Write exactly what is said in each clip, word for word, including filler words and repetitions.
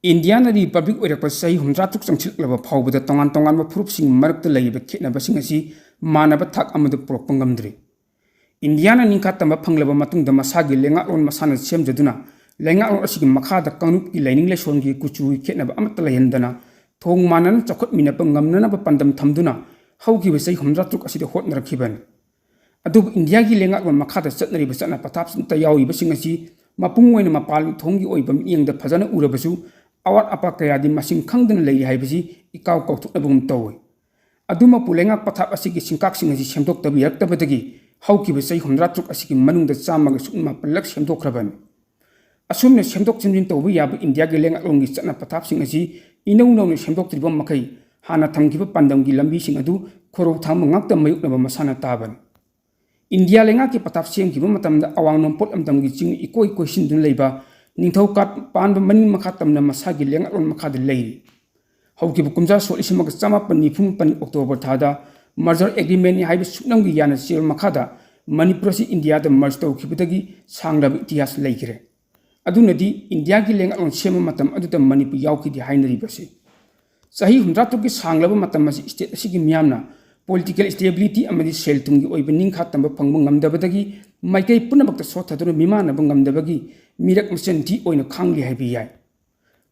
ꯏꯟꯗꯤꯌꯥꯅ republic ꯑꯣꯏꯔꯛꯄ ꯆꯍꯤ ꯍꯨꯝꯗ꯭ꯔꯥ ꯇꯔꯨꯛ ꯆꯪꯁꯤꯜꯂꯛꯂꯕ ꯐꯥꯎꯕꯗ ꯇꯣꯉꯥꯟ ꯇꯣꯉꯥꯟꯕ ꯐꯨꯔꯨꯞꯁꯤꯡꯒꯤ ꯃꯔꯛꯇ ꯂꯩꯔꯤꯕ ꯈꯦꯠꯅꯕꯁꯤꯡ ꯑꯁꯤ ꯃꯥꯟꯅꯕ ꯊꯥꯛ ꯑꯃꯗ ꯄꯨꯔꯛꯄ ꯉꯝꯗ꯭ꯔꯤ꯫ ꯏꯟꯗꯤꯌꯥꯅ ꯅꯤꯡꯈꯥ ꯇꯝꯕ ꯐꯪꯂꯕ ꯃꯇꯨꯡꯗ ꯃꯁꯥꯒꯤ ꯂꯩꯉꯥꯛꯂꯣꯟ ꯃꯁꯥꯅ ꯁꯦꯝꯖꯗꯨꯅ, ꯂꯩꯉꯥꯛꯂꯣꯟ ꯑꯁꯤꯒꯤ ꯃꯈꯥꯗ ꯀꯥꯡꯂꯨꯞꯀꯤ ꯂꯥꯏꯅꯤꯡ ꯂꯥꯏꯁꯣꯟꯒꯤ ꯀꯨꯆꯨꯒꯤ ꯈꯦꯠꯅꯕ ꯑꯃꯠꯇ ꯂꯩꯍꯟꯗꯅ, ꯊꯣꯡ ꯃꯥꯟꯅꯅ ꯆꯥꯎꯈꯠꯃꯤꯟꯅꯕ ꯉꯝꯅꯅꯕ ꯄꯥꯟꯗꯝ ꯊꯝꯗꯨꯅ ꯍꯧꯈꯤꯕ ꯆꯍꯤ ꯍꯨꯝꯗ꯭ꯔꯥ ꯇꯔꯨꯛ ꯑꯁꯤꯗ ꯍꯣꯠꯅꯔꯛꯈꯤꯕꯅꯤ꯫ ꯑꯗꯨꯕꯨ ꯏꯟꯗꯤꯌꯥꯒꯤ ꯂꯩꯉꯥꯛꯂꯣꯟ ꯃꯈꯥꯗ ꯆꯠꯅꯔꯤꯕ ꯆꯠꯅ ꯄꯊꯥꯞꯁꯤꯡꯗ ꯌꯥꯎꯔꯤꯕꯁꯤꯡ ꯑꯁꯤ ꯃꯄꯨꯡ ꯑꯣꯏꯅ ꯃꯄꯥꯟ ꯊꯣꯡꯒꯤ ꯑꯣꯏꯕ ꯃꯤꯠꯌꯦꯡꯗ ꯐꯖꯅ ꯎꯔꯕꯁꯨ, ꯑꯋꯥꯠ ꯑꯄꯥ ꯀꯌꯥꯗꯤ ꯃꯁꯤꯡ ꯈꯪꯗꯅ ꯂꯩꯔꯤ ꯍꯥꯏꯕꯁꯤ ꯏꯀꯥꯎ ꯀꯥꯎꯊꯣꯛꯅꯕꯒꯨꯝ ꯇꯧꯏ꯫ ꯑꯗꯨꯃꯛꯄꯨ ꯂꯩꯉꯥꯛ ꯄꯊꯥꯞ ꯑꯁꯤꯒꯤ ꯁꯤꯡꯀꯥꯛꯁꯤꯡ ꯑꯁꯤ ꯁꯦꯝꯗꯣꯛꯇꯕ ꯌꯥꯔꯛꯇꯕꯗꯒꯤ ꯍꯧꯈꯤꯕ ꯆꯍꯤ ꯍꯨꯝꯗ꯭ꯔꯥ ꯇꯔꯨꯛ ꯑꯁꯤꯒꯤ ꯃꯅꯨꯡꯗ ꯆꯥꯝꯃꯒ ꯁꯨꯞꯅ ꯃꯥꯄꯜꯂꯛ ꯁꯦꯝꯗꯣꯛꯈ꯭ꯔꯕꯅꯤ꯫ ꯑꯁꯨꯝꯅ ꯁꯦꯝꯗꯣꯛ ꯁꯦꯝꯖꯤꯟ ꯇꯧꯕ ꯌꯥꯕ ꯏꯟꯗꯤꯌꯥꯒꯤ ꯂꯩꯉꯥꯛꯂꯣꯟꯒꯤ ꯆꯠꯅ ꯄꯊꯥꯞꯁꯤꯡ ꯑꯁꯤ ꯏꯅꯧ ꯅꯧꯅ ꯁꯦꯝꯗꯣꯛꯇ꯭ꯔꯤꯕ ꯃꯈꯩ, ꯍꯥꯟꯅ ꯊꯝꯈꯤꯕ ꯄꯥꯟꯗꯝꯒꯤ ꯂꯝꯕꯤꯁꯤꯡ ꯑꯗꯨ ꯈꯣꯔꯧ ꯊꯥꯡꯕ ꯉꯥꯛꯇ ꯃꯥꯌꯣꯛꯅꯕ ꯃꯁꯥꯅ ꯇꯥꯕꯅꯤ꯫ ꯏꯟꯗꯤꯌꯥ ꯂꯩꯉꯥꯛꯀꯤ ꯄꯊꯥꯞ ꯁꯦꯝꯈꯤꯕ ꯃꯇꯝꯗ ꯑꯋꯥꯡ ꯅꯣꯡꯄꯣꯛ ꯂꯝꯗꯝꯒꯤ ꯆꯤꯡ ꯏꯀꯣꯏ ꯀꯣꯏꯁꯤꯟꯗꯨꯅ ꯂꯩꯕ ꯅꯤꯡꯊꯧꯀꯥ ꯄꯥꯟꯕ ꯃꯅꯤꯡ ꯃꯈꯥ ꯇꯝꯅ ꯃꯁꯥꯒꯤ ꯂꯩꯉꯥꯛꯂꯣꯟ ꯃꯈꯥꯗ ꯂꯩꯔꯤ꯫ ꯍꯧꯈꯤꯕ ꯀꯨꯝꯖꯥ ꯁꯣꯛ ꯂꯤꯁꯤꯡ ꯑꯃꯒ ꯆꯃꯥꯄꯟ ꯅꯤꯐꯨ ꯃꯥꯄꯟ ꯑꯣꯛꯇꯣꯕꯔ ꯊꯥꯗ merger agreement ꯅꯤ ꯍꯥꯏꯕ ꯁꯨꯞꯅꯝꯒꯤ ꯌꯥꯅ ꯆꯦꯕ ꯃꯈꯥꯗ ꯃꯅꯤꯄꯨꯔ ꯑꯁꯤ ꯏꯟꯗꯤꯌꯥꯗ merge ꯇꯧꯈꯤꯕꯗꯒꯤ ꯁꯥꯡꯂꯕ ꯏꯇꯤꯍꯥꯁ ꯂꯩꯈ꯭ꯔꯦ꯫ ꯑꯗꯨꯅꯗꯤ ꯏꯟꯗꯤꯌꯥꯒꯤ ꯂꯩꯉꯥꯛꯂꯣꯟ ꯁꯦꯝꯕ ꯃꯇꯝ ꯑꯗꯨꯗ ꯃꯅꯤꯄꯨꯔ ꯌꯥꯎꯈꯤꯗꯦ ꯍꯥꯏꯅꯔꯤꯕꯁꯤ꯫ ꯆꯍꯤ ꯍꯨꯝꯗ꯭ꯔꯥ ꯇꯔꯨꯛꯀꯤ ꯁꯥꯡꯂꯕ ꯃꯇꯝ ꯑꯁꯤ state ꯑꯁꯤꯒꯤ ꯃꯤꯌꯥꯝꯅ political stability ꯑꯃꯗꯤ ꯁꯦꯜ ꯊꯨꯝꯒꯤ ꯑꯣꯏꯕ ꯅꯤꯡꯈꯥ ꯇꯝꯕ ꯐꯪꯕ ꯉꯝꯗꯕꯗꯒꯤ ꯃꯥꯏꯀꯩ ꯄꯨꯝꯅꯃꯛꯇ ꯁꯣꯠꯊꯗꯨꯅ ꯃꯤꯃꯥꯟꯅꯕ ꯉꯝꯗꯕꯒꯤ ꯃꯤꯔꯛ ꯃꯆꯦꯟ ꯊꯤ ꯑꯣꯏꯅ ꯈꯥꯡꯂꯤ ꯍꯥꯏꯕ ꯌꯥꯏ꯫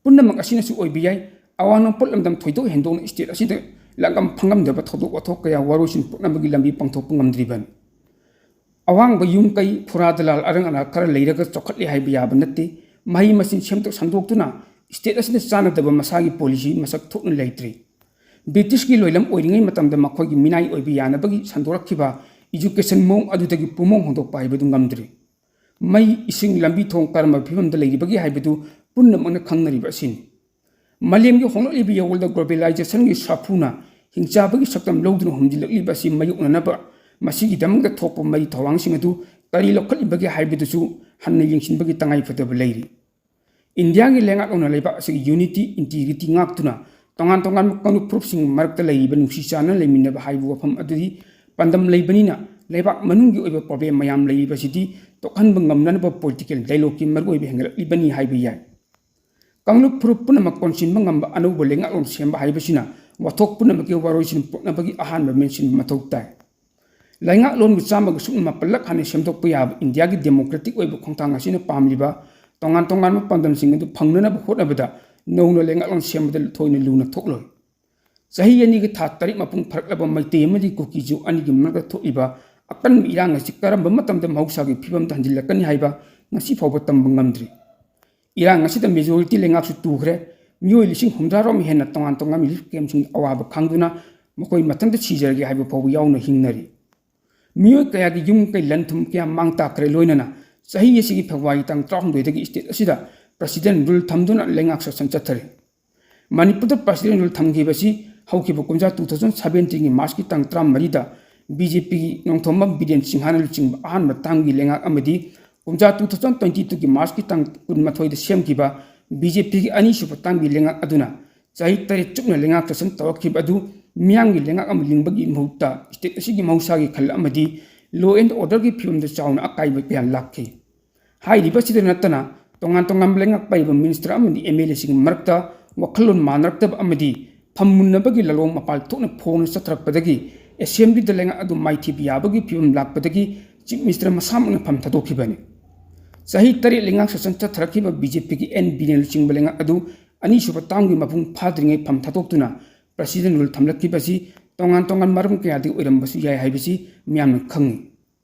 ꯄꯨꯝꯅꯃꯛ ꯑꯁꯤꯅꯁꯨ ꯑꯣꯏꯕ ꯌꯥꯏ, ꯑꯋꯥꯡ ꯅꯣꯡꯄꯣꯛ ꯂꯝꯗꯝ ꯊꯣꯏꯗꯣꯛ ꯍꯦꯟꯗꯣꯛꯅ state ꯑꯁꯤꯗ ꯂꯥꯡꯕꯝ ꯐꯪꯉꯝꯗꯕ ꯊꯧꯗꯣꯛ ꯋꯥꯊꯣꯛ ꯀꯌꯥ ꯋꯥꯔꯣꯏꯁꯤꯟ ꯄꯣꯛꯅꯕꯒꯤ ꯂꯝꯕꯤ ꯄꯥꯡꯊꯣꯛꯄ ꯉꯝꯗ꯭ꯔꯤꯕꯅꯤ꯫ ꯑꯋꯥꯡꯕ ꯌꯨꯝ ꯀꯩ ꯐꯨꯔꯥ ꯗꯂꯥꯜ ꯑꯔꯪ ꯑꯔꯥꯛ ꯈꯔ ꯂꯩꯔꯒ ꯆꯥꯎꯈꯠꯂꯦ ꯍꯥꯏꯕ ꯌꯥꯕ ꯅꯠꯇꯦ꯫ ꯃꯍꯩ ꯃꯁꯤꯡ ꯁꯦꯝꯗꯣꯛ ꯁꯟꯗꯣꯛꯇꯨꯅ state ꯑꯁꯤꯗ ꯆꯥꯟꯅꯗꯕ ꯃꯁꯥꯒꯤ policy ꯃꯁꯛ ꯊꯣꯛꯅ ꯂꯩꯇ꯭ꯔꯤ꯫ ꯕ꯭ꯔꯤꯇꯤꯁꯀꯤ ꯂꯣꯏꯂꯝ ꯑꯣꯏꯔꯤꯉꯩ ꯃꯇꯝꯗ ꯃꯈꯣꯏꯒꯤ ꯃꯤꯅꯥꯏ ꯑꯣꯏꯕ ꯌꯥꯅꯕꯒꯤ ꯁꯟꯗꯣꯔꯛꯈꯤꯕ education ꯃꯑꯣꯡ ꯑꯗꯨꯗꯒꯤ ꯄꯨꯝꯍꯣꯡ ꯍꯣꯡꯗꯣꯛꯄ ꯍꯥꯏꯕꯗꯨ ꯉꯝꯗ꯭ꯔꯤ꯫ ꯃꯩ, ꯏꯁꯤꯡ, ꯂꯝꯕꯤ ꯊꯣꯡ ꯀꯔꯝꯕ ꯐꯤꯕꯝꯗ ꯂꯩꯔꯤꯕꯒꯦ ꯍꯥꯏꯕꯗꯨ ꯄꯨꯝꯅꯃꯛꯅ ꯈꯪꯅꯔꯤꯕ ꯑꯁꯤꯅꯤ꯫ ꯃꯥꯂꯦꯝꯒꯤ ꯍꯣꯡꯂꯛꯂꯤꯕ ꯌꯥꯋꯣꯜꯗ globalizationꯒꯤ ꯁꯥꯐꯨꯅ ꯍꯤꯡꯆꯥꯕꯒꯤ ꯁꯛꯇꯝ ꯂꯧꯗꯨꯅ ꯍꯨꯝꯖꯤꯜꯂꯛꯂꯤꯕ ꯑꯁꯤ ꯃꯥꯌꯣꯛꯅꯅꯕ ꯃꯁꯤꯒꯤꯗꯃꯛꯇ ꯊꯣꯛꯄ ꯃꯔꯤ ꯊꯧꯔꯥꯡꯁꯤꯡ ꯑꯗꯨ ꯀꯔꯤ ꯂꯧꯈꯠꯂꯤꯕꯒꯦ ꯍꯥꯏꯕꯗꯨꯁꯨ ꯍꯟꯅ ꯌꯦꯡꯁꯤꯟꯕꯒꯤ ꯇꯉꯥꯏꯐꯗꯕ ꯂꯩꯔꯤ꯫ ꯏꯟꯗꯤꯌꯥꯒꯤ ꯂꯩꯉꯥꯛꯂꯣꯟꯅ ꯂꯩꯕꯥꯛ ꯑꯁꯤꯒꯤ unity, integrity ꯉꯥꯛꯇꯨꯅ ꯇꯣꯉꯥꯟ ꯇꯣꯉꯥꯟꯕ ꯀꯥꯡꯂꯨꯞ ꯐꯨꯔꯨꯞꯁꯤꯡꯒꯤ ꯃꯔꯛꯇ ꯂꯩꯔꯤꯕ ꯅꯨꯡꯁꯤ ꯆꯥꯟꯅꯅ ꯂꯩꯃꯤꯟꯅꯕ ꯍꯥꯏꯕ ꯋꯥꯐꯝ ꯑꯗꯨꯗꯤ ꯄꯥꯟꯗꯝ ꯂꯩꯕꯅꯤꯅ ꯂꯩꯕꯥꯛ ꯃꯅꯨꯡꯒꯤ ꯑꯣꯏꯕ problem ꯃꯌꯥꯝ ꯂꯩꯔꯤꯕꯁꯤꯗꯤ ꯇꯣꯛꯍꯟꯕ ꯉꯝꯅꯅꯕ political dialogueꯀꯤ ꯃꯔꯨꯑꯣꯏꯕ ꯍꯦꯟꯒꯠꯂꯛꯂꯤꯕꯅꯤ ꯍꯥꯏꯕ ꯌꯥꯏ꯫ ꯀꯥꯡꯂꯨꯞ ꯐꯨꯔꯨꯞ ꯄꯨꯝꯅꯃꯛ ꯀꯣꯟꯁꯤꯟꯕ ꯉꯝꯕ ꯑꯅꯧꯕ ꯂꯩꯉꯥꯛꯂꯣꯟ ꯁꯦꯝꯕ ꯍꯥꯏꯕꯁꯤꯅ ꯋꯥꯊꯣꯛ ꯄꯨꯝꯅꯃꯛꯀꯤ ꯋꯥꯔꯣꯏꯁꯤꯟ ꯄꯣꯛꯅꯕꯒꯤ ꯑꯍꯥꯟꯕ ꯃꯦꯟꯁꯤꯟꯕ ꯃꯊꯧ ꯇꯥꯏ꯫ ꯂꯩꯉꯥꯛꯂꯣꯟꯕꯨ ꯆꯥꯝꯃꯒ ꯁꯨꯞꯅ ꯃꯥꯄꯜꯂꯛ ꯍꯥꯟꯅ ꯁꯦꯝꯗꯣꯛꯄ ꯌꯥꯕ ꯏꯟꯗꯤꯌꯥꯒꯤ ꯗꯦꯃꯣꯀ꯭ꯔꯦꯇꯤꯛ ꯑꯣꯏꯕ ꯈꯣꯡꯊꯥꯡ ꯑꯁꯤꯅ ꯄꯥꯝꯂꯤꯕ ꯇꯣꯉꯥꯟ ꯇꯣꯉꯥꯟꯕ ꯄꯥꯟꯗꯝꯁꯤꯡ ꯑꯗꯨ ꯐꯪꯅꯅꯕ ꯍꯣꯠꯅꯕꯗ ꯅꯧꯅ ꯂꯩꯉꯥꯛꯂꯣꯟ ꯁꯦꯝꯕꯗ ꯊꯣꯏꯅ ꯂꯨꯅ ꯊꯣꯛꯂꯣꯏ꯫ ꯆꯍꯤ ꯑꯅꯤꯒꯤ ꯊꯥ ꯇꯔꯦꯠ ꯃꯄꯨꯡ ꯐꯥꯔꯛꯂꯕ ꯃꯩꯇꯩ ꯑꯃꯗꯤ ꯀꯨꯀꯤꯖꯨ ꯑꯅꯤꯒꯤ ꯃꯔꯛꯇ ꯊꯣꯛꯂꯤꯕ ꯑꯀꯟꯕ ꯏꯔꯥꯡ ꯑꯁꯤ ꯀꯔꯝꯕ ꯃꯇꯝꯗ ꯃꯍꯧꯁꯥꯒꯤ ꯐꯤꯕꯝꯗ ꯍꯟꯖꯤꯜꯂꯛꯀꯅꯤ ꯍꯥꯏꯕ ꯉꯁꯤ ꯐꯥꯎꯕ ꯇꯝꯕ ꯉꯝꯗ꯭ꯔꯤ꯫ ꯏꯔꯥꯡ ꯑꯁꯤꯗ ꯃꯦꯖꯣꯔꯤꯇꯤ ꯂꯩꯉꯥꯛꯁꯨ ꯇꯨꯈ꯭ꯔꯦ꯫ ꯃꯤꯑꯣꯏ ꯂꯤꯁꯤꯡ ꯍꯨꯝꯗ꯭ꯔꯥ ꯔꯣꯝ ꯍꯦꯟꯅ ꯇꯣꯉꯥꯟ ꯇꯣꯉꯥꯟꯕ ꯔꯤꯂꯤꯐ ꯀꯦꯝꯞꯁꯤꯡꯗ ꯑꯋꯥꯕ ꯈꯥꯡꯗꯨꯅ ꯃꯈꯣꯏ ꯃꯊꯟꯇ ꯁꯤꯖꯔꯒꯦ ꯍꯥꯏꯕ ꯐꯥꯎꯕ ꯌꯥꯎꯅ ꯍꯤꯡꯅꯔꯤ꯫ ꯃꯤꯑꯣꯏ ꯀꯌꯥꯒꯤ ꯌꯨꯝ ꯀꯩ ꯂꯟ ꯊꯨꯝ ꯀꯌꯥ ꯃꯥꯡ ꯇꯥꯛꯈ꯭ꯔꯦ꯫ ꯂꯣꯏꯅꯅ ꯆꯍꯤ ꯑꯁꯤꯒꯤ ꯐꯦꯕ꯭ꯔꯨꯋꯥꯔꯤ ꯇꯥꯡ ꯇꯔꯥꯍꯨꯝꯗꯣꯏꯗꯒꯤ ꯁ꯭ꯇꯦꯠ ꯑꯁꯤꯗ ꯄ꯭ꯔꯁꯤꯗꯦꯟ ꯔꯨꯜ ꯊꯝꯗꯨꯅ ꯂꯩꯉꯥꯛ ꯁꯥꯁꯟ ꯆꯠꯊꯔꯤ꯫ ꯃꯅꯤꯄꯨꯔꯗ ꯄ꯭ꯔꯁꯤꯗꯦꯟ ꯔꯨꯜ ꯊꯝꯈꯤꯕꯁꯤ ꯍꯧꯈꯤꯕ ꯀꯨꯝꯖꯥ two thousand seventeenꯒꯤ ꯃꯥꯔꯆꯀꯤ ꯇꯥꯡ ꯇꯔꯥꯃꯔꯤꯗ BJPꯒꯤ ꯅꯣꯡꯊꯣꯝꯕꯝ ꯕꯤꯔꯦꯟ ꯁꯤꯡꯍꯥꯅ ꯂꯨꯆꯤꯡꯕ ꯑꯍꯥꯟꯕ ꯇꯥꯝꯒꯤ ꯂꯩꯉꯥꯛ ꯑꯃꯗꯤ ꯀꯨꯝꯖꯥ two thousand twenty twoꯒꯤ ꯃꯥꯔꯆꯀꯤ ꯇꯥꯡ ꯀꯨꯟꯃꯥꯊꯣꯏꯗ ꯁꯦꯝꯈꯤꯕ BJPꯒꯤ ꯑꯅꯤꯁꯨꯕ ꯇꯥꯝꯒꯤ ꯂꯩꯉꯥꯛ ꯑꯗꯨꯅ ꯆꯍꯤ ꯇꯔꯦꯠ ꯆꯨꯞꯅ ꯂꯩꯉꯥꯛ ꯁꯥꯁꯟ ꯇꯧꯔꯛꯈꯤꯕ ꯑꯗꯨ ꯃꯤꯌꯥꯝꯒꯤ ꯂꯩꯉꯥꯛ ꯑꯃ ꯂꯤꯡꯕꯒꯤ ꯃꯍꯨꯠꯇ ꯁ꯭ꯇꯦꯠ ꯑꯁꯤꯒꯤ ꯃꯍꯧꯁꯥꯒꯤ ꯈꯜ ꯑꯃꯗꯤ law and orderꯒꯤ ꯐꯤꯕꯝꯗ ꯆꯥꯎꯅ ꯑꯀꯥꯏꯕ ꯀꯌꯥ ꯂꯥꯛꯈꯤ꯫ ꯍꯥꯏꯔꯤꯕꯁꯤꯗ ꯅꯠꯇꯅ ꯇꯣꯉꯥꯟ ꯇꯣꯉꯥꯟꯕ ꯂꯩꯉꯥꯛ ꯄꯥꯏꯔꯤꯕ ꯃꯤꯅꯤꯁꯇꯔ ꯑꯃꯗꯤ MLAꯁꯤꯡꯒꯤ ꯃꯔꯛꯇ ꯋꯥꯈꯜꯂꯣꯟ ꯃꯥꯟꯅꯔꯛꯇꯕ ꯑꯃꯗꯤ ꯐꯝꯃꯨꯟꯅꯕꯒꯤ ꯂꯥꯂꯣꯡ ꯃꯄꯥꯜ ꯊꯣꯛꯅ ꯐꯣꯡꯅ ꯆꯠꯊꯔꯛꯄꯗꯒꯤ ꯑꯦꯁꯦꯝꯕ꯭ꯂꯤꯗ ꯂꯩꯉꯥꯛ ꯑꯗꯨ ꯃꯥꯏꯊꯤꯕ ꯌꯥꯕꯒꯤ ꯐꯤꯕꯝ ꯂꯥꯛꯄꯗꯒꯤ ꯆꯤꯐ ꯃꯤꯅꯤꯁꯇꯔ ꯃꯁꯥꯃꯛꯅ ꯐꯝ ꯊꯥꯗꯣꯛꯈꯤꯕꯅꯤ꯫ ꯆꯍꯤ ꯇꯔꯦꯠ ꯂꯩꯉꯥꯛ ꯁꯥꯁꯟ ꯆꯠꯊꯔꯛꯈꯤꯕ BJPꯒꯤ ꯑꯦꯟ ꯕꯤꯔꯦꯟ ꯂꯨꯆꯤꯡꯕ ꯂꯩꯉꯥꯛ ꯑꯗꯨ ꯑꯅꯤꯁꯨꯕ ꯇꯥꯝꯒꯤ ꯃꯄꯨꯡ ꯐꯥꯗ꯭ꯔꯤꯉꯩ ꯐꯝ ꯊꯥꯗꯣꯛꯇꯨꯅ ꯄ꯭ꯔꯁꯤꯗꯦꯟ ꯔꯨꯜ ꯊꯝꯂꯛꯈꯤꯕꯁꯤ ꯇꯣꯉꯥꯟ ꯇꯣꯉꯥꯟꯕ ꯃꯔꯝ ꯀꯌꯥꯗꯒꯤ ꯑꯣꯏꯔꯝꯕꯁꯨ ꯌꯥꯏ ꯍꯥꯏꯕꯁꯤ ꯃꯤꯌꯥꯝꯅ ꯈꯪꯏ꯫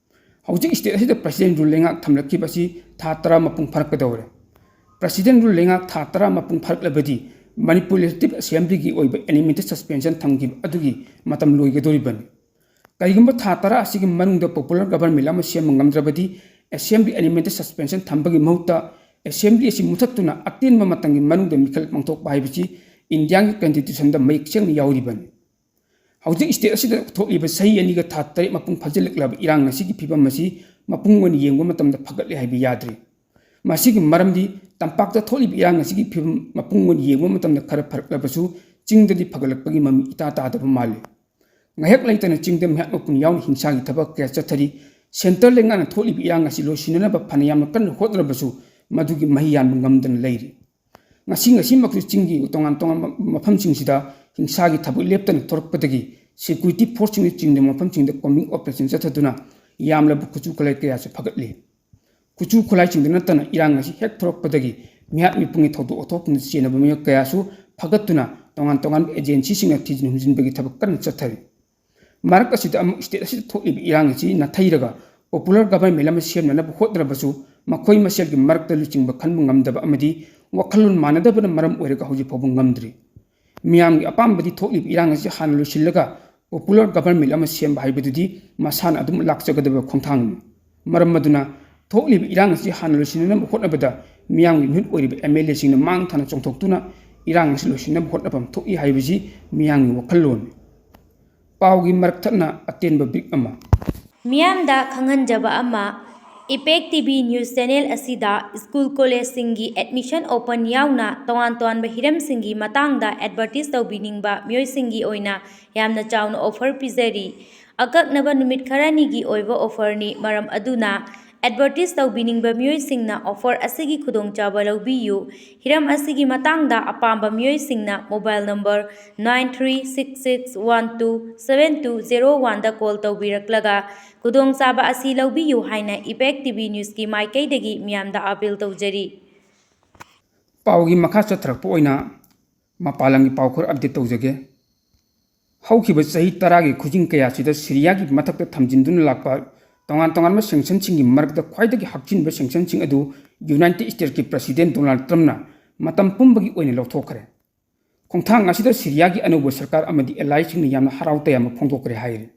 ꯍꯧꯖꯤꯛ ꯁ꯭ꯇꯦꯠ ꯑꯁꯤꯗ ꯄ꯭ꯔꯁꯤꯗꯦꯟ ꯔꯨꯜ ꯂꯩꯉꯥꯛ ꯊꯝꯂꯛꯈꯤꯕ ꯑꯁꯤ ꯊꯥ ꯇꯔꯥ ꯃꯄꯨꯡ ꯐꯥꯔꯛꯀꯗꯧꯔꯦ꯫ ꯄ꯭ꯔꯁꯤꯗꯦꯟ ꯔꯨꯜ ꯂꯩꯉꯥꯛ ꯊꯥ ꯇꯔꯥ ꯃꯄꯨꯡ ꯐꯥꯔꯛꯂꯕꯗꯤ ꯃꯅꯤꯄꯨꯔ ꯂꯦꯖꯤꯁꯂꯦꯇꯤꯚ ꯑꯦꯁꯦꯝꯕ꯭ꯂꯤꯒꯤ ꯑꯣꯏꯕ ꯑꯦꯅꯤꯃꯦꯇꯦꯗ ꯁꯁꯄꯦꯟꯁꯟ ꯊꯝꯈꯤꯕ ꯑꯗꯨꯒꯤ ꯃꯇꯝ ꯂꯣꯏꯒꯗꯧꯔꯤꯕꯅꯤ꯫ ꯀꯔꯤꯒꯨꯝꯕ ꯊꯥ ꯇꯔꯥ ꯑꯁꯤꯒꯤ ꯃꯅꯨꯡꯗ ꯄꯣꯄꯨꯂꯔ ꯒꯚꯔꯟꯃꯦꯟ ꯑꯃ ꯁꯦꯝꯕ ꯉꯝꯗ꯭ꯔꯕꯗꯤ ꯑꯦꯁꯦꯝꯕ꯭ꯂꯤ ꯑꯦꯅꯤꯃꯦꯇꯦꯗ ꯁꯁꯄꯦꯟꯁꯟ ꯊꯝꯕꯒꯤ ꯃꯍꯨꯠꯇ ꯑꯦꯁꯦꯝꯕ꯭ꯂꯤ ꯑꯁꯤ ꯃꯨꯊꯠꯇꯨꯅ ꯑꯇꯦꯟꯕ ꯃꯇꯝꯒꯤ ꯃꯅꯨꯡꯗ ꯃꯤꯈꯜ ꯄꯥꯡꯊꯣꯛꯄ ꯍꯥꯏꯕꯁꯤ ꯏꯟꯗꯤꯌꯥꯒꯤ ꯀꯟꯁꯇꯤꯇ꯭ꯌꯨꯁꯟꯗ ꯃꯌꯦꯛ ꯁꯦꯡꯅ ꯌꯥꯎꯔꯤꯕꯅꯤ꯫ ꯍꯧꯖꯤꯛ ꯁ꯭ꯇꯦꯠ ꯑꯁꯤꯗ ꯊꯣꯛꯂꯤꯕ ꯆꯍꯤ ꯑꯅꯤꯒ ꯊꯥ ꯇꯔꯦꯠ ꯃꯄꯨꯡ ꯐꯥꯖꯤꯜꯂꯛꯂꯕ ꯏꯔꯥꯡ ꯑꯁꯤꯒꯤ ꯐꯤꯕꯝ ꯑꯁꯤ ꯃꯄꯨꯡ ꯑꯣꯏꯅ ꯌꯦꯡꯕ ꯃꯇꯝꯗ ꯐꯒꯠꯂꯦ ꯍꯥꯏꯕ ꯌꯥꯗ꯭ꯔꯤ꯫ ꯃꯁꯤꯒꯤ ꯃꯔꯝꯗꯤ ꯇꯝꯄꯥꯛꯇ ꯊꯣꯛꯂꯤꯕ ꯏꯔꯥꯡ ꯑꯁꯤꯒꯤ ꯐꯤꯕꯝ ꯃꯄꯨꯡ ꯑꯣꯏꯅ ꯌꯦꯡꯕ ꯃꯇꯝꯗ ꯈꯔ ꯐꯔꯛꯂꯕꯁꯨ ꯆꯤꯡꯗꯗꯤ ꯐꯒꯠꯂꯛꯄꯒꯤ ꯃꯃꯤ ꯏꯇꯥ ꯇꯥꯗꯕ ꯃꯥꯜꯂꯤ꯫ ꯉꯥꯏꯍꯥꯛ ꯂꯩꯇꯅ ꯆꯤꯡꯗ ꯃꯤꯍꯥꯠ ꯃꯄꯨꯟ ꯌꯥꯎꯅ ꯍꯤꯡꯁꯥꯒꯤ ꯊꯕꯛ ꯀꯌꯥ ꯆꯠꯊꯔꯤ꯫ ꯁꯦꯟꯇꯔ ꯂꯩꯉꯥꯛꯅ ꯊꯣꯛꯂꯤꯕ ꯏꯔꯥꯡ ꯑꯁꯤ ꯂꯣꯏꯁꯤꯟꯅꯅꯕ ꯐꯅ ꯌꯥꯝꯅ ꯀꯟꯅ ꯍꯣꯠꯅꯔꯕꯁꯨ ꯃꯗꯨꯒꯤ ꯃꯍꯩ ꯌꯥꯟꯕ ꯉꯝꯗꯅ ꯂꯩꯔꯤ꯫ ꯉꯁꯤ ꯉꯁꯤꯃꯛꯁꯨ ꯆꯤꯡꯒꯤ ꯇꯣꯉꯥꯟ ꯇꯣꯉꯥꯟꯕ ꯃꯐꯝꯁꯤꯡꯁꯤꯗ ꯍꯤꯡꯁꯥꯒꯤ ꯊꯕꯛ ꯂꯦꯞꯇꯅ ꯊꯣꯔꯛꯄꯗꯒꯤ security forceꯁꯤꯡꯅ ꯆꯤꯡꯗ ꯃꯐꯝꯁꯤꯡꯗ combing operation ꯆꯠꯊꯗꯨꯅ ꯌꯥꯝꯂꯕ ꯈꯨꯠꯁꯨ ꯈꯨꯠꯂꯥꯏ ꯀꯌꯥꯁꯨ ꯐꯒꯠꯂꯤ꯫ ꯈꯨꯠꯁꯨ ꯈꯨꯠꯂꯥꯏꯁꯤꯡꯗ ꯅꯠꯇꯅ ꯏꯔꯥꯡ ꯑꯁꯤ ꯍꯦꯛ ꯊꯣꯔꯛꯄꯗꯒꯤ ꯃꯤꯍꯥꯠ ꯃꯤꯄꯨꯡꯒꯤ ꯊꯧꯗꯣꯛ ꯋꯥꯊꯣꯛꯁꯤꯡꯗ ꯆꯦꯟꯅꯕ ꯃꯤꯑꯣꯏ ꯀꯌꯥꯁꯨ ꯐꯒꯠꯇꯨꯅ ꯇꯣꯉꯥꯟ ꯇꯣꯉꯥꯟꯕ agencyꯁꯤꯡꯅ ꯊꯤꯖꯤꯟ ꯍꯨꯝꯖꯤꯟꯕꯒꯤ ꯊꯕꯛ ꯀꯟꯅ ꯆꯠꯊꯔꯤ꯫ ꯃꯔꯛ ꯑꯁꯤꯗ ꯑꯃꯨꯛ state ꯑꯁꯤꯗ ꯊꯣꯛꯂꯤꯕ ꯏꯔꯥꯡ ꯑꯁꯤ ꯅꯥꯊꯩꯔꯒ popular government ꯑꯃ ꯁꯦꯝꯅꯅꯕ ꯍꯣꯠꯅꯔꯕꯁꯨ ꯃꯈꯣꯏ ꯃꯁꯦꯜꯒꯤ ꯃꯔꯛꯇ ꯂꯨꯆꯤꯡꯕ ꯈꯟꯕ ꯉꯝꯗꯕ ꯑꯃꯗꯤ ꯋꯥꯈꯜꯂꯣꯟ ꯃꯥꯟꯅꯗꯕꯅ ꯃꯔꯝ ꯑꯣꯏꯔꯒ ꯍꯧꯖꯤꯛ ꯐꯥꯎꯕ ꯉꯝꯗ꯭ꯔꯤ꯫ ꯃꯤꯌꯥꯝꯒꯤ ꯑꯄꯥꯝꯕꯗꯤ ꯊꯣꯛꯂꯤꯕ ꯏꯔꯥꯡ ꯑꯁꯤ ꯍꯥꯟꯅ ꯂꯣꯏꯁꯤꯜꯂꯒ popular government ꯑꯃ ꯁꯦꯝꯕ ꯍꯥꯏꯕꯗꯨꯗꯤ ꯃꯁꯥꯅ ꯑꯗꯨꯝ ꯂꯥꯛꯆꯒꯗꯕ ꯈꯣꯡꯊꯥꯡꯅꯤ꯫ ꯃꯔꯝ ꯑꯗꯨꯅ ꯊꯣꯛꯂꯤꯕ ꯏꯔꯥꯡ ꯑꯁꯤ ꯍꯥꯟꯅ ꯂꯣꯏꯁꯤꯟꯅꯅꯕ ꯍꯣꯠꯅꯕꯗ ꯃꯤꯌꯥꯝꯒꯤ ꯃꯤꯍꯨꯠ ꯑꯣꯏꯔꯤꯕ MLAꯁꯤꯡꯅ ꯃꯥꯡ ꯊꯥꯅ ꯆꯣꯡꯊꯣꯛꯇꯨꯅ ꯏꯔꯥꯡ ꯑꯁꯤ ꯂꯣꯏꯁꯤꯟꯅꯕ ꯍꯣꯠꯅꯐꯝ ꯊꯣꯛꯏ ꯍꯥꯏꯕꯁꯤ ꯃꯤꯌꯥꯝꯒꯤ ꯋꯥꯈꯜꯂꯣꯟꯅꯤ꯫ ꯄꯥꯎꯒꯤ ꯃꯔꯛ ꯊꯠꯅ ꯑꯇꯦꯟꯕ brief ꯑꯃ꯫ ꯃꯤꯌꯥꯝꯗ ꯈꯪꯍꯟꯖꯕ ꯑꯃ, Impact TV news channel ꯑꯁꯤꯗ school collegeꯁꯤꯡꯒꯤ admission open ꯌꯥꯎꯅ ꯇꯣꯉꯥꯟ ꯇꯣꯉꯥꯟꯕ ꯍꯤꯔꯝꯁꯤꯡꯒꯤ ꯃꯇꯥꯡꯗ advertise ꯇꯧꯕꯤꯅꯤꯡꯕ ꯃꯤꯑꯣꯏꯁꯤꯡꯒꯤ ꯑꯣꯏꯅ ꯌꯥꯝꯅ ꯆꯥꯎꯅ offer ꯄꯤꯖꯔꯤ꯫ ꯑꯀꯛꯅꯕ ꯅꯨꯃꯤꯠ ꯈꯔꯅꯤꯒꯤ ꯑꯣꯏꯕ offerꯅꯤ, ꯃꯔꯝ ꯑꯗꯨꯅ advertise ꯇꯧꯕꯤꯅꯤꯡꯕ ꯃꯤꯑꯣꯏꯁꯤꯡꯅ offer ꯑꯁꯤꯒꯤ ꯈꯨꯗꯣꯡꯆꯥꯕ ꯂꯧꯕꯤꯌꯨ꯫ ꯍꯤꯔꯝ ꯑꯁꯤꯒꯤ ꯃꯇꯥꯡꯗ ꯑꯄꯥꯝꯕ ꯃꯤꯑꯣꯏꯁꯤꯡꯅ mobile number nine three six six one two seven two zero oneꯗ call ꯇꯧꯕꯤꯔꯛꯂꯒ ꯈꯨꯗꯣꯡꯆꯥꯕ ꯑꯁꯤ ꯂꯧꯕꯤꯌꯨ ꯍꯥꯏꯅ Impact TV newsꯀꯤ ꯃꯥꯏꯀꯩꯗꯒꯤ ꯃꯤꯌꯥꯝꯗ appeal ꯇꯧꯖꯔꯤ꯫ ꯄꯥꯎꯒꯤ ꯃꯈꯥ ꯆꯠꯊꯔꯛꯄ ꯑꯣꯏꯅ ꯃꯄꯥꯟ ꯂꯝꯒꯤ ꯄꯥꯎ ꯈꯔ update ꯇꯧꯖꯒꯦ꯫ ꯍꯧꯈꯤꯕ ꯆꯍꯤ ꯇꯔꯥꯒꯤ ꯈꯨꯖꯤꯡ ꯀꯌꯥꯁꯤꯗ ꯁꯤꯔꯤꯌꯥꯒꯤ ꯃꯊꯛꯇ ꯊꯝꯖꯤꯟꯗꯨꯅ ꯂꯥꯛꯄ ꯇꯣꯉꯥꯟ ꯇꯣꯉꯥꯟꯕ sanctionꯁꯤꯡꯒꯤ ꯃꯔꯛꯇ ꯈ꯭ꯋꯥꯏꯗꯒꯤ ꯍꯛꯆꯤꯟꯕ sanctionꯁꯤꯡ ꯑꯗꯨ United Statesꯀꯤ President Donald Trumpꯅ ꯃꯇꯝ ꯄꯨꯝꯕꯒꯤ ꯑꯣꯏꯅ ꯂꯧꯊꯣꯛꯈ꯭ꯔꯦ꯫ ꯈꯣꯡꯊꯥꯡ ꯑꯁꯤꯗ ꯁꯤꯔꯤꯌꯥꯒꯤ ꯑꯅꯧꯕ ꯁꯔꯀꯥꯔ ꯑꯃꯗꯤ allyꯁꯤꯡꯅ ꯌꯥꯝꯅ ꯍꯔꯥꯎ ꯇꯌꯥꯝꯕ ꯐꯣꯡꯗꯣꯛꯈ꯭ꯔꯦ ꯍꯥꯏꯔꯤ꯫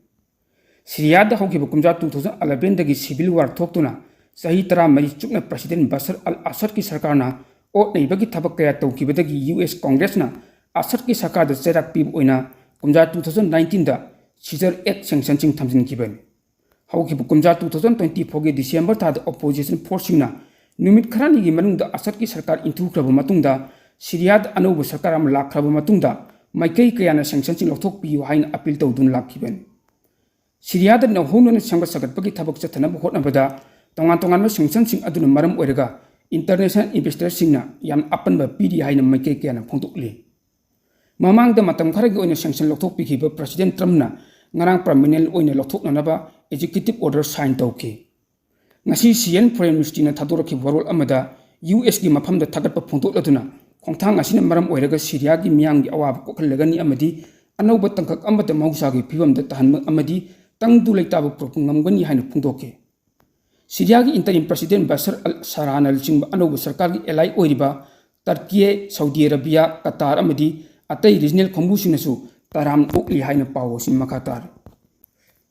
ꯁꯤꯔꯤꯌꯥꯗ ꯍꯧꯈꯤꯕ ꯀꯨꯝꯖꯥ two thousand elevenꯗꯒꯤ civil war ꯊꯣꯛꯇꯨꯅ ꯆꯍꯤ ꯇꯔꯥꯃꯔꯤ ꯆꯨꯞꯅ President ꯕꯁꯔ ꯑꯜ ꯑꯁꯗꯀꯤ ꯁꯔꯀꯥꯔꯅ ꯑꯣꯠ ꯅꯩꯕꯒꯤ ꯊꯕꯛ ꯀꯌꯥ ꯇꯧꯈꯤꯕꯗꯒꯤ US Congressꯅ ꯑꯁꯗꯀꯤ ꯁꯔꯀꯥꯔꯗ ꯆꯩꯔꯥꯛ ꯄꯤꯕ ꯑꯣꯏꯅ ꯀꯨꯝꯖꯥ two thousand nineteenꯗ Seizure Act sanctionꯁꯤꯡ ꯊꯝꯖꯤꯟꯈꯤꯕꯅꯤ꯫ ꯍꯧꯈꯤꯕ ꯀꯨꯝꯖꯥ two thousand twenty-fourꯒꯤ December ꯊꯥꯗ opposition forceꯁꯤꯡꯅ ꯅꯨꯃꯤꯠ ꯈꯔꯅꯤꯒꯤ ꯃꯅꯨꯡꯗ ꯑꯁꯗꯀꯤ ꯁꯔꯀꯥꯔ ꯏꯟꯊꯨꯈ꯭ꯔꯕ ꯃꯇꯨꯡꯗ ꯁꯤꯔꯤꯌꯥꯗ ꯑꯅꯧꯕ ꯁꯔꯀꯥꯔ ꯑꯃ ꯂꯥꯛꯈ꯭ꯔꯕ ꯃꯇꯨꯡꯗ ꯃꯥꯏꯀꯩ ꯀꯌꯥꯅ sanctionꯁꯤꯡ ꯂꯧꯊꯣꯛꯄꯤꯌꯨ ꯍꯥꯏꯅ appeal ꯇꯧꯗꯨꯅ ꯂꯥꯛꯈꯤꯕꯅꯤ꯫ ꯁꯤꯔꯤꯌꯥꯗ ꯅꯧꯍꯧꯅꯅ ꯁꯦꯝꯒꯠ ꯁꯥꯒꯠꯄꯒꯤ ꯊꯕꯛ ꯆꯠꯊꯅꯕ ꯍꯣꯠꯅꯕꯗ ꯇꯣꯉꯥꯟ ꯇꯣꯉꯥꯟꯕ sanctionꯁꯤꯡ ꯑꯗꯨꯅ ꯃꯔꯝ ꯑꯣꯏꯔꯒ ꯏꯟꯇꯔꯅꯦꯁꯅꯦꯜ ꯏꯟꯚꯦꯁꯇꯔꯁꯤꯡꯅ ꯌꯥꯝ ꯑꯄꯟꯕ ꯄꯤꯔꯤ ꯍꯥꯏꯅ ꯃꯥꯏꯀꯩ ꯀꯌꯥꯅ ꯐꯣꯡꯗꯣꯛꯂꯤ꯫ ꯃꯃꯥꯡꯗ ꯃꯇꯝ ꯈꯔꯒꯤ ꯑꯣꯏꯅ ꯁꯦꯡꯁꯟ ꯂꯧꯊꯣꯛꯄꯤꯈꯤꯕ ꯄ꯭ꯔꯁꯤꯗꯦꯟ ꯇ꯭ꯔꯝꯞꯅ ꯉꯔꯥꯡ ꯄꯔꯃꯤꯅꯦꯟ ꯑꯣꯏꯅ ꯂꯧꯊꯣꯛꯅꯅꯕ ꯑꯦꯛꯖꯤꯀ꯭ꯌꯨꯇꯤꯚ ꯑꯣꯔꯗꯔ ꯁꯥꯏꯟ ꯇꯧꯈꯤ꯫ ꯉꯁꯤ ꯁꯤ ꯑꯦꯟ ꯐꯣꯔꯦꯟ ꯃꯤꯅꯤꯁꯇ꯭ꯔꯤꯅ ꯊꯥꯗꯣꯔꯛꯈꯤꯕ ꯋꯥꯔꯣꯜ ꯑꯃꯗ ꯌꯨ ꯑꯦꯁꯀꯤ ꯃꯐꯝꯗ ꯊꯥꯒꯠꯄ ꯐꯣꯡꯗꯣꯛꯂꯗꯨꯅ, ꯈꯣꯡꯊꯥꯡ ꯑꯁꯤꯅ ꯃꯔꯝ ꯑꯣꯏꯔꯒ ꯁꯤꯔꯤꯌꯥꯒꯤ ꯃꯤꯌꯥꯝꯒꯤ ꯑꯋꯥꯕ ꯀꯣꯛꯍꯜꯂꯒꯅꯤ ꯑꯃꯗꯤ ꯑꯅꯧꯕ ꯇꯥꯡꯀꯛ ꯑꯃꯗ ꯃꯍꯧꯁꯥꯒꯤ ꯐꯤꯕꯝꯗ ꯇꯥꯍꯟꯕ ꯑꯃꯗꯤ ꯇꯪꯗꯨ ꯂꯩꯇꯥꯕ ꯄꯨꯔꯛꯄ ꯉꯝꯒꯅꯤ ꯍꯥꯏꯅ ꯐꯣꯡꯗꯣꯛꯈꯤ꯫ ꯁꯤꯔꯤꯌꯥꯒꯤ ꯏꯟꯇꯔꯤꯝ ꯄ꯭ꯔꯁꯤꯗꯦꯟ ꯕꯁꯔ ꯑꯜ ꯁꯔꯥꯅ ꯂꯨꯆꯤꯡꯕ ꯑꯅꯧꯕ ꯁꯔꯀꯥꯔꯒꯤ ꯑꯦꯂꯥꯏ ꯑꯣꯏꯔꯤꯕ ꯇꯔꯀꯤ, ꯁꯥꯎꯗꯤ ꯑꯔꯥꯕꯤꯌꯥ, ꯀꯇꯥꯔ ꯑꯃꯗꯤ ꯑꯇꯩ ꯔꯤꯖꯅꯦꯜ ꯀꯥꯡꯕꯨꯁꯤꯡꯅꯁꯨ ꯇꯔꯥꯝ ꯑꯣꯛꯂꯤ ꯍꯥꯏꯅ ꯄꯥꯎ ꯑꯁꯤ ꯃꯈꯥ ꯇꯥꯔꯤ꯫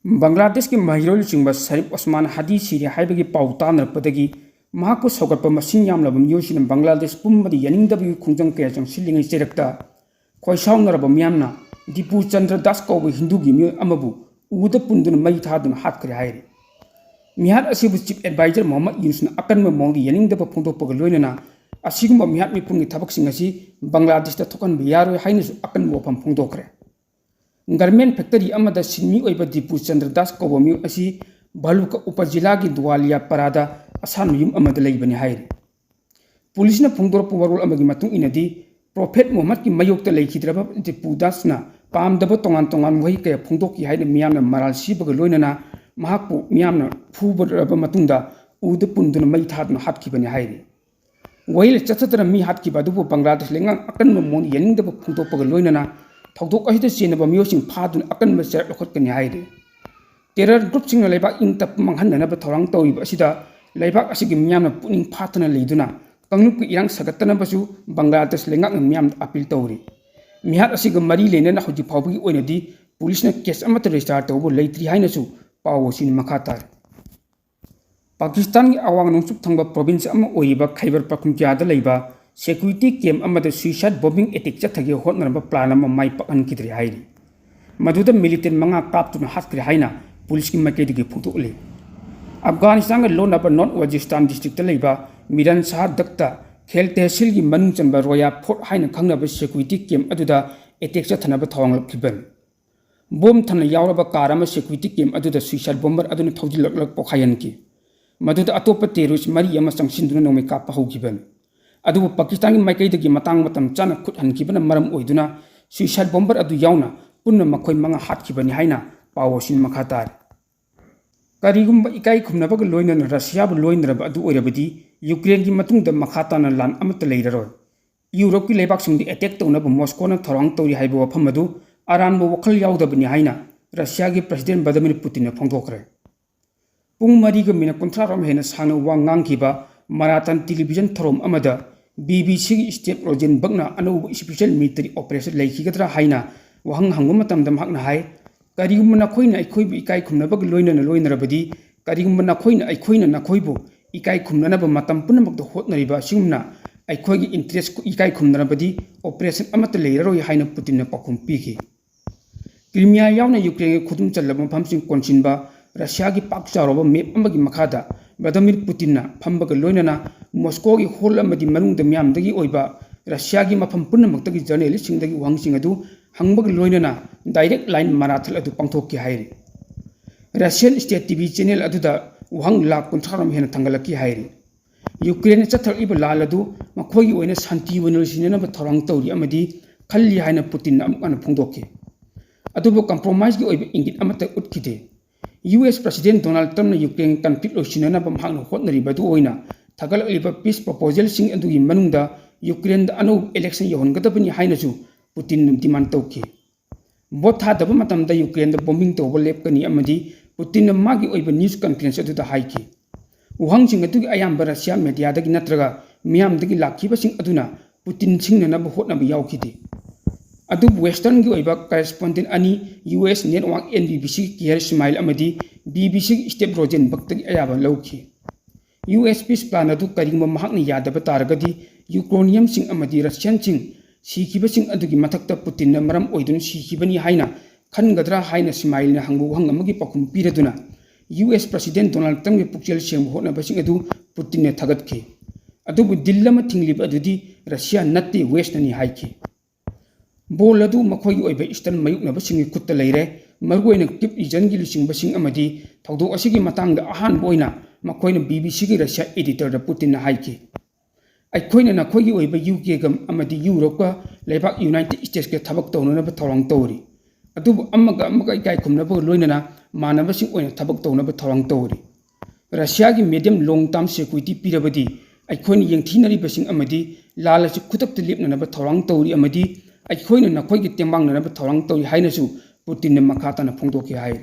ꯕꯪꯒ꯭ꯂꯥꯗꯦꯁꯀꯤ ꯃꯍꯩꯔꯣꯏ ꯂꯨꯆꯤꯡꯕ ꯁꯔꯤꯐ ꯑꯣꯁꯃꯥꯟ ꯍꯥꯗꯤ ꯁꯤꯔꯦ ꯍꯥꯏꯕꯒꯤ ꯄꯥꯎ ꯇꯥꯅꯔꯛꯄꯗꯒꯤ ꯃꯍꯥꯛꯄꯨ ꯁꯧꯒꯠꯄ ꯃꯁꯤꯡ ꯌꯥꯝꯂꯕ ꯃꯤꯑꯣꯏꯁꯤꯡꯅ ꯕꯪꯒ꯭ꯂꯥꯗꯦꯁ ꯄꯨꯝꯕꯗ ꯌꯥꯅꯤꯡꯗꯕꯒꯤ ꯈꯣꯡꯖꯪ ꯀꯌꯥ ꯆꯪꯁꯤꯜꯂꯤꯉꯩ ꯆꯩꯔꯛꯇ ꯈꯣꯏꯁꯥꯎꯅꯔꯕ ꯃꯤꯌꯥꯝꯅ ꯗꯤꯄꯨ ꯆꯟꯗ꯭ꯔ ꯗꯥꯁ ꯀꯧꯕ ꯍꯤꯟꯗꯨꯒꯤ ꯃꯤꯑꯣꯏ ꯑꯃꯕꯨ ꯎꯗ ꯄꯨꯟꯗꯨꯅ ꯃꯩ ꯊꯥꯗꯨꯅ ꯍꯥꯠꯈ꯭ꯔꯦ ꯍꯥꯏꯔꯤ꯫ ꯃꯤꯍꯥꯠ ꯑꯁꯤꯕꯨ ꯆꯤꯐ ꯑꯦꯗꯚꯥꯏꯖꯔ ꯃꯣꯍꯝꯃꯗ ꯌꯨꯅꯨꯁꯅ ꯑꯀꯟꯕ ꯃꯑꯣꯡꯗ ꯌꯥꯅꯤꯡꯗꯕ ꯐꯣꯡꯗꯣꯛꯄꯒ ꯂꯣꯏꯅꯅ ꯑꯁꯤꯒꯨꯝꯕ ꯃꯤꯍꯥꯠ ꯃꯤꯄꯨꯡꯒꯤ ꯊꯕꯛꯁꯤꯡ ꯑꯁꯤ ꯕꯪꯒ꯭ꯂꯥꯗꯦꯁꯇ ꯊꯣꯛꯍꯟꯕ ꯌꯥꯔꯣꯏ ꯍꯥꯏꯅꯁꯨ ꯑꯀꯟꯕ ꯋꯥꯐꯝ ꯐꯣꯡꯗꯣꯛꯈ꯭ꯔꯦ꯫ ꯒꯥꯔꯃꯦꯟ ꯐꯦꯛꯇꯔꯤ ꯑꯃꯗ ꯁꯤꯟꯃꯤ ꯑꯣꯏꯕ ꯗꯤꯄꯨ ꯆꯟꯗ꯭ꯔ ꯗꯥꯁ ꯀꯧꯕ ꯃꯤꯑꯣꯏ ꯑꯁꯤ ꯚꯂꯨꯀ ꯎꯄꯖꯤꯂꯥꯒꯤ ꯗꯨꯋꯥꯂꯤꯌꯥ ꯄꯔꯥꯗ ꯑꯁꯥꯟꯕ ꯌꯨꯝ ꯑꯃꯗ ꯂꯩꯕꯅꯤ ꯍꯥꯏꯔꯤ꯫ ꯄꯨꯂꯤꯁꯅ ꯐꯣꯡꯗꯣꯔꯛꯄ ꯋꯥꯔꯣꯜ ꯑꯃꯒꯤ ꯃꯇꯨꯡ ꯏꯟꯅꯗꯤ, ꯄ꯭ꯔꯣꯐꯦꯠ ꯃꯨꯍꯝꯃꯗꯀꯤ ꯃꯥꯌꯣꯛꯇ ꯂꯩꯈꯤꯗ꯭ꯔꯕ ꯗꯤꯄꯨ ꯗꯥꯁꯅ ꯄꯥꯝꯗꯕ ꯇꯣꯉꯥꯟ ꯇꯣꯉꯥꯟꯕ ꯋꯥꯍꯩ ꯀꯌꯥ ꯐꯣꯡꯗꯣꯛꯈꯤ ꯍꯥꯏꯅ ꯃꯤꯌꯥꯝꯅ ꯃꯔꯥꯜ ꯁꯤꯕꯒ ꯂꯣꯏꯅꯅ ꯃꯍꯥꯛꯄꯨ ꯃꯤꯌꯥꯝꯅ ꯐꯨꯕꯔꯕ ꯃꯇꯨꯡꯗ ꯎꯗ ꯄꯨꯟꯗꯨꯅ ꯃꯩ ꯊꯥꯗꯨꯅ ꯍꯥꯠꯈꯤꯕꯅꯤ ꯍꯥꯏꯔꯤ꯫ ꯋꯥꯌꯦꯜ ꯆꯠꯊꯗꯅ ꯃꯤ ꯍꯥꯠꯈꯤꯕ ꯑꯗꯨꯕꯨ ꯕꯪꯒ꯭ꯂꯥꯗꯦꯁ ꯂꯩꯉꯥꯛꯅ ꯑꯀꯟꯕ ꯃꯑꯣꯡꯗ ꯌꯥꯅꯤꯡꯗꯕ ꯐꯣꯡꯗꯣꯛꯄꯒ ꯂꯣꯏꯅꯅ ꯊꯧꯗꯣꯛ ꯑꯁꯤꯗ ꯆꯦꯟꯅꯕ ꯃꯤꯑꯣꯏꯁꯤꯡ ꯐꯥꯗꯨꯅ ꯑꯀꯟꯕ ꯆꯩꯔꯥꯛ ꯂꯧꯈꯠꯀꯅꯤ ꯍꯥꯏꯔꯤ꯫ ꯇꯦꯔꯔ ꯒ꯭ꯔꯨꯞꯁꯤꯡꯅ ꯂꯩꯕꯥꯛ ꯏꯪ ꯇꯞꯄ ꯃꯥꯡꯍꯟꯅꯅꯕ ꯊꯧꯔꯥꯡ ꯇꯧꯔꯤꯕ ꯑꯁꯤꯗ ꯂꯩꯕꯥꯛ ꯑꯁꯤꯒꯤ ꯃꯤꯌꯥꯝꯅ ꯄꯨꯛꯅꯤꯡ ꯐꯥꯊꯅ ꯂꯩꯗꯨꯅ ꯀꯥꯡꯂꯨꯞꯀꯤ ꯏꯔꯥꯡ ꯁꯥꯒꯠꯇꯅꯕꯁꯨ ꯕꯪꯒ꯭ꯂꯥꯗꯦꯁ ꯂꯩꯉꯥꯛꯅ ꯃꯤꯌꯥꯝꯗ ꯑꯄꯤꯜ ꯇꯧꯔꯤ꯫ ꯃꯤꯍꯥꯠ ꯑꯁꯤꯒ ꯃꯔꯤ ꯂꯩꯅꯅ ꯍꯧꯖꯤꯛ ꯐꯥꯎꯕꯒꯤ ꯑꯣꯏꯅꯗꯤ ꯄꯨꯂꯤꯁꯅ ꯀꯦꯁ ꯑꯃꯠꯇ ꯔꯦꯖꯤꯁꯇꯥꯔ ꯇꯧꯕ ꯂꯩꯇ꯭ꯔꯤ ꯍꯥꯏꯅꯁꯨ ꯄꯥꯎ ꯑꯁꯤꯅ ꯃꯈꯥ ꯇꯥꯔꯤ꯫ ꯄꯥꯀꯤꯁꯇꯥꯟꯒꯤ ꯑꯋꯥꯡ ꯅꯣꯡꯆꯨꯞ ꯊꯪꯕ ꯄ꯭ꯔꯣꯚꯤꯟꯁ ꯑꯃ ꯑꯣꯏꯔꯤꯕ ꯈꯩꯕꯔ ꯄꯈꯨꯟꯀ꯭ꯌꯥꯗ ꯂꯩꯕ ꯁꯦꯀ꯭ꯌꯨꯔꯤꯇꯤ ꯀꯦꯝꯞ ꯑꯃꯗ ꯁ꯭ꯌꯨꯏꯁꯥꯏꯗ ꯕꯣꯝꯕꯤꯡ ꯑꯦꯇꯦꯛ ꯆꯠꯊꯒꯦ ꯍꯣꯠꯅꯔꯝꯕ ꯄ꯭ꯂꯥꯟ ꯑꯃ ꯃꯥꯏ ꯄꯥꯛꯍꯟꯈꯤꯗ꯭ꯔꯦ ꯍꯥꯏꯔꯤ꯫ ꯃꯗꯨꯗ ꯃꯤꯂꯤꯇꯦꯟ ꯃꯉꯥ ꯀꯥꯞꯇꯨꯅ ꯍꯥꯠꯈ꯭ꯔꯦ ꯍꯥꯏꯅ ꯄꯨꯂꯤꯁꯀꯤ ꯃꯥꯏꯀꯩꯗꯒꯤ ꯐꯣꯡꯗꯣꯛꯂꯤ꯫ ꯑꯐꯒꯥꯅꯤꯁꯇꯥꯟꯒ ꯂꯣꯟꯅꯕ ꯅꯣꯔꯠ ꯋꯥꯖꯤꯁꯇꯥꯟ ꯗꯤꯁꯇ꯭ꯔꯤꯛꯇ ꯂꯩꯕ ꯃꯤꯔꯥꯟ ꯁꯥꯍ ꯗꯛꯇ ꯈꯦꯜ ꯇꯦꯍꯁꯤꯜꯒꯤ ꯃꯅꯨꯡ ꯆꯟꯕ ꯔꯣꯌꯥ ꯐꯣꯔꯠ ꯍꯥꯏꯅ ꯈꯪꯅꯕ ꯁꯦꯀ꯭ꯌꯨꯔꯤꯇꯤ ꯀꯦꯝꯞ ꯑꯗꯨꯗ ꯑꯦꯇꯦꯛ ꯆꯠꯊꯅꯕ ꯊꯧꯔꯥꯡꯂꯛꯈꯤꯕꯅꯤ꯫ ꯕꯣꯝ ꯊꯝꯅ ꯌꯥꯎꯔꯕ ꯀꯥꯔ ꯑꯃ ꯁꯦꯀ꯭ꯌꯨꯔꯤꯇꯤ ꯀꯦꯝꯞ ꯑꯗꯨꯗ ꯁ꯭ꯌꯨꯏꯁꯥꯏꯗ ꯕꯣꯝꯕꯔ ꯑꯗꯨꯅ ꯊꯧꯖꯤꯜꯂꯛꯂꯒ ꯄꯣꯈꯥꯏꯍꯟꯈꯤ꯫ ꯃꯗꯨꯗ ꯑꯇꯣꯞꯄ terrorist ꯃꯔꯤ ꯑꯃ ꯆꯪꯁꯤꯟꯗꯨꯅ ꯅꯣꯡꯃꯩ ꯀꯥꯞꯄ ꯍꯧꯈꯤꯕꯅꯤ꯫ ꯑꯗꯨꯕꯨ ꯄꯥꯀꯤꯁꯇꯥꯟꯒꯤ ꯃꯥꯏꯀꯩꯗꯒꯤ ꯃꯇꯥꯡ ꯃꯇꯝ ꯆꯥꯅ ꯈꯨꯠ ꯍꯟꯈꯤꯕꯅ ꯃꯔꯝ ꯑꯣꯏꯗꯨꯅ suicide bomber ꯑꯗꯨ ꯌꯥꯎꯅ ꯄꯨꯟꯅ ꯃꯈꯣꯏ ꯃꯉꯥ ꯍꯥꯠꯈꯤꯕꯅꯤ ꯍꯥꯏꯅ ꯄꯥꯎ ꯑꯁꯤꯅ ꯃꯈꯥ ꯇꯥꯔꯤ꯫ ꯀꯔꯤꯒꯨꯝꯕ ꯏꯀꯥꯏ ꯈꯨꯝꯅꯕꯒ ꯂꯣꯏꯅꯅ ꯔꯁꯤꯌꯥꯕꯨ ꯂꯣꯏꯅꯔꯕ ꯑꯗꯨ ꯑꯣꯏꯔꯕꯗꯤ ꯌꯨꯀ꯭ꯔꯦꯟꯒꯤ ꯃꯇꯨꯡꯗ ꯃꯈꯥ ꯇꯥꯅ ꯂꯥꯟ ꯑꯃꯠꯇ ꯂꯩꯔꯔꯣꯏ꯫ ꯌꯨꯔꯣꯞꯀꯤ ꯂꯩꯕꯥꯛꯁꯤꯡꯗ attack ꯇꯧꯅꯕ ꯃꯣꯁꯀꯣꯅ ꯊꯧꯔꯥꯡ ꯇꯧꯔꯤ ꯍꯥꯏꯕ ꯋꯥꯐꯝ ꯑꯗꯨ ꯑꯔꯥꯟꯕ ꯋꯥꯈꯜ ꯌꯥꯎꯗꯕꯅꯤ ꯍꯥꯏꯅ ꯔꯁꯤꯌꯥꯒꯤ President Vladimir Putinꯅ ꯐꯣꯡꯗꯣꯛꯈ꯭ꯔꯦ꯫ ꯄꯨꯡ ꯃꯔꯤꯒ ꯃꯤꯅꯠ ꯀꯨꯟꯊ꯭ꯔꯥ ꯔꯣꯝ ꯍꯦꯟꯅ ꯁꯥꯡꯅ ꯋꯥ ꯉꯥꯡꯈꯤꯕ ꯃꯔꯥꯇꯟ television ꯊꯧꯔꯝ ꯑꯃꯗ BBC ꯒꯤ Steve Rosenbergꯅ ꯑꯅꯧꯕ special military operation ꯂꯩꯈꯤꯒꯗ꯭ꯔꯥ ꯍꯥꯏꯅ ꯋꯥꯍꯪ ꯍꯪꯕ ꯃꯇꯝꯗ ꯃꯍꯥꯛꯅ ꯍꯥꯏ, "ꯀꯔꯤꯒꯨꯝꯕ ꯅꯈꯣꯏꯅ ꯑꯩꯈꯣꯏꯕꯨ ꯏꯀꯥꯏ ꯈꯨꯝꯅꯕꯒ ꯂꯣꯏꯅꯅ ꯂꯣꯏꯅꯔꯕꯗꯤ, ꯀꯔꯤꯒꯨꯝꯕ ꯅꯈꯣꯏꯅ ꯑꯩꯈꯣꯏꯅ ꯅꯈꯣꯏꯕꯨ ꯏꯀꯥꯏ ꯈꯨꯝꯅꯅꯕ ꯃꯇꯝ ꯄꯨꯝꯅꯃꯛꯇ ꯍꯣꯠꯅꯔꯤꯕ ꯑꯁꯤꯒꯨꯝꯅ ꯑꯩꯈꯣꯏꯒꯤ interest ꯏꯀꯥꯏ ꯈꯨꯝꯅꯔꯕꯗꯤ operation ꯑꯃꯠꯇ ꯂꯩꯔꯔꯣꯏ" ꯍꯥꯏꯅ ꯄꯨꯇꯤꯟꯅ ꯄꯥꯎꯈꯨꯝ ꯄꯤꯈꯤ꯫ ꯀ꯭ꯔꯤꯃꯤꯌꯥ ꯌꯥꯎꯅ ꯌꯨꯀ꯭ꯔꯦꯟꯒꯤ ꯈꯨꯗꯨꯝ ꯆꯜꯂꯕ ꯃꯐꯝꯁꯤꯡ ꯀꯣꯟꯁꯤꯟꯕ ꯔꯁꯤꯌꯥꯒꯤ ꯄꯥꯛ ꯆꯥꯎꯔꯕ map ꯑꯃꯒꯤ ꯃꯈꯥꯗ ꯚ꯭ꯂꯥꯗꯤꯃꯤꯔ ꯄꯨꯇꯤꯟꯅ ꯐꯝꯕꯒ ꯂꯣꯏꯅꯅ ꯃꯣꯁꯀꯣꯒꯤ hall ꯑꯃꯗꯤ ꯃꯅꯨꯡꯗ ꯃꯤꯌꯥꯝꯗꯒꯤ ꯑꯣꯏꯕ ꯔꯁꯤꯌꯥꯒꯤ ꯃꯐꯝ ꯄꯨꯝꯅꯃꯛꯇꯒꯤ journalistꯁꯤꯡꯗꯒꯤ ꯋꯥꯍꯪꯁꯤꯡ ꯑꯗꯨ ꯍꯪꯕꯒ ꯂꯣꯏꯅꯅ direct line marathon ꯑꯗꯨ ꯄꯥꯡꯊꯣꯛꯈꯤ ꯍꯥꯏꯔꯤ꯫ Russian state TV channel ꯑꯗꯨꯗ ꯋꯥꯍꯪ ꯂꯥꯈ ꯀꯨꯟꯊ꯭ꯔꯥ ꯔꯣꯝ ꯍꯦꯟꯅ ꯊꯥꯡꯒꯠꯂꯛꯈꯤ ꯍꯥꯏꯔꯤ꯫ ꯌꯨꯀ꯭ꯔꯦꯟꯅ ꯆꯠꯊꯔꯛꯂꯤꯕ ꯂꯥꯟ ꯑꯗꯨ ꯃꯈꯣꯏꯒꯤ ꯑꯣꯏꯅ ꯁꯥꯟꯇꯤ ꯑꯣꯏꯅ ꯂꯣꯏꯁꯤꯟꯅꯅꯕ ꯊꯧꯔꯥꯡ ꯇꯧꯔꯤ ꯑꯃꯗꯤ ꯈꯜꯂꯤ ꯍꯥꯏꯅ ꯄꯨꯇꯤꯟꯅ ꯑꯃꯨꯛ ꯍꯟꯅ ꯐꯣꯡꯗꯣꯛꯈꯤ꯫ ꯑꯗꯨꯕꯨ compromiseꯀꯤ ꯑꯣꯏꯕ ꯏꯪꯒꯤꯠ ꯑꯃꯠꯇ ꯎꯠꯈꯤꯗꯦ꯫ US President Donald Trumpꯅ ꯌꯨꯀ꯭ꯔꯦꯟꯒꯤ conflict ꯂꯣꯏꯁꯤꯟꯅꯅꯕ ꯃꯍꯥꯛꯅ ꯍꯣꯠꯅꯔꯤꯕ ꯑꯗꯨ ꯑꯣꯏꯅ ꯊꯥꯒꯠꯂꯛꯂꯤꯕ peace proposalꯁꯤꯡ ꯑꯗꯨꯒꯤ ꯃꯅꯨꯡꯗ ꯌꯨꯀ꯭ꯔꯦꯟꯗ ꯑꯅꯧꯕ election ꯌꯧꯍꯟꯒꯗꯕꯅꯤ ꯍꯥꯏꯅꯁꯨ ꯄꯨꯇꯤꯟꯅ demand ꯇꯧꯈꯤ꯫ Vote ꯊꯥꯗꯕ ꯃꯇꯝꯗ ꯌꯨꯀ꯭ꯔꯦꯟꯗ bombing ꯇꯧꯕ ꯂꯦꯞꯀꯅꯤ ꯑꯃꯗꯤ ꯄꯨꯇꯤꯟꯅ ꯃꯥꯒꯤ ꯑꯣꯏꯕ news conference ꯑꯗꯨꯗ ꯍꯥꯏꯈꯤ꯫ ꯋꯥꯍꯪꯁꯤꯡ ꯑꯗꯨꯒꯤ ꯑꯌꯥꯝꯕ ꯔꯁꯤꯌꯥ mediaꯗꯒꯤ ꯅꯠꯇ꯭ꯔꯒ ꯃꯤꯌꯥꯝꯗꯒꯤ ꯂꯥꯛꯈꯤꯕꯁꯤꯡ ꯑꯗꯨꯅ ꯄꯨꯇꯤꯟ ꯁꯤꯡꯅꯅꯕ ꯍꯣꯠꯅꯕ ꯌꯥꯎꯈꯤꯗꯦ꯫ ꯑꯗꯨꯕꯨ Westernꯒꯤ ꯑꯣꯏꯕ correspondent ꯑꯅꯤ, US network NBBCꯒꯤ Keir Ismail ꯑꯃꯗꯤ BBCꯒꯤ Steve Rosenbergꯇꯒꯤ ꯑꯌꯥꯕ ꯂꯧꯈꯤ꯫ US peace plan ꯑꯗꯨ ꯀꯔꯤꯒꯨꯝꯕ ꯃꯍꯥꯛꯅ ꯌꯥꯗꯕ ꯇꯥꯔꯒꯗꯤ, Ukrainianꯁꯤꯡ ꯑꯃꯗꯤ Russianꯁꯤꯡ ꯁꯤꯈꯤꯕꯁꯤꯡ ꯑꯗꯨꯒꯤ ꯃꯊꯛꯇ ꯄꯨꯇꯤꯟꯅ ꯃꯔꯝ ꯑꯣꯏꯗꯨꯅ ꯁꯤꯈꯤꯕꯅꯤ ꯍꯥꯏꯅ ꯈꯟꯒꯗ꯭ꯔꯥ ꯍꯥꯏꯅ ꯁꯤꯃꯥꯏꯜꯅ ꯍꯪꯕ ꯋꯥꯍꯪ ꯑꯃꯒꯤ ꯄꯥꯎꯈꯨꯝ ꯄꯤꯔꯗꯨꯅ, US President Donald Trumpꯀꯤ ꯄꯨꯛꯆꯦꯜ ꯁꯦꯡꯕ ꯍꯣꯠꯅꯕꯁꯤꯡ ꯑꯗꯨ ꯄꯨꯇꯤꯟꯅ ꯊꯥꯒꯠꯈꯤ꯫ ꯑꯗꯨꯕꯨ deal ꯑꯃ ꯊꯤꯡꯂꯤꯕ ꯑꯗꯨꯗꯤ ꯔꯁꯤꯌꯥ ꯅꯠꯇꯦ, Westꯅꯅꯤ ꯍꯥꯏꯈꯤ꯫ Ball ꯑꯗꯨ ꯃꯈꯣꯏꯒꯤ ꯑꯣꯏꯕ Eastern ꯃꯥꯌꯣꯛꯅꯕꯁꯤꯡꯒꯤ ꯈꯨꯠꯇ ꯂꯩꯔꯦ, ꯃꯔꯨꯑꯣꯏꯅ Kyiv regionꯒꯤ ꯂꯨꯆꯤꯡꯕꯁꯤꯡ ꯑꯃꯗꯤ ꯊꯧꯗꯣꯛ ꯑꯁꯤꯒꯤ ꯃꯇꯥꯡꯗ ꯑꯍꯥꯟꯕ ꯑꯣꯏꯅ ꯃꯈꯣꯏꯅ ꯕꯤ ꯕꯤ ꯁꯤꯒꯤ ꯔꯁꯤꯌꯥ editorꯗ ꯄꯨꯇꯤꯟꯅ ꯍꯥꯏꯈꯤ, "ꯑꯩꯈꯣꯏꯅ ꯅꯈꯣꯏꯒꯤ ꯑꯣꯏꯕ ꯌꯨ ꯀꯦꯒ ꯑꯃꯗꯤ ꯌꯨꯔꯣꯞꯀ ꯂꯩꯕꯥꯛ United Statesꯀ ꯊꯕꯛ ꯇꯧꯅꯅꯕ ꯊꯧꯔꯥꯡ ꯇꯧꯔꯤ꯫ ꯑꯗꯨꯕꯨ ꯑꯃꯒ ꯑꯃꯒ ꯏꯀꯥꯏ ꯈꯨꯝꯅꯕꯒ ꯂꯣꯏꯅꯅ ꯃꯥꯟꯅꯕꯁꯤꯡ ꯑꯣꯏꯅ ꯊꯕꯛ ꯇꯧꯅꯕ ꯊꯧꯔꯥꯡ ꯇꯧꯔꯤ꯫ ꯔꯁꯤꯌꯥꯒꯤ medium long term security ꯄꯤꯔꯕꯗꯤ ꯑꯩꯈꯣꯏꯅ ꯌꯦꯡꯊꯤꯅꯔꯤꯕꯁꯤꯡ ꯑꯃꯗꯤ ꯂꯥꯜ ꯑꯁꯤ ꯈꯨꯗꯛꯇ ꯂꯦꯞꯅꯅꯕ ꯊꯧꯔꯥꯡ ꯇꯧꯔꯤ ꯑꯃꯗꯤ ꯑꯩꯈꯣꯏꯅ ꯅꯈꯣꯏꯒꯤ ꯇꯦꯡꯕꯥꯡꯅꯅꯕ ꯊꯧꯔꯥꯡ ꯇꯧꯔꯤ" ꯍꯥꯏꯅꯁꯨ ꯄꯨꯇꯤꯟꯅ ꯃꯈꯥ ꯇꯥꯅ ꯐꯣꯡꯗꯣꯛꯈꯤ ꯍꯥꯏꯔꯤ꯫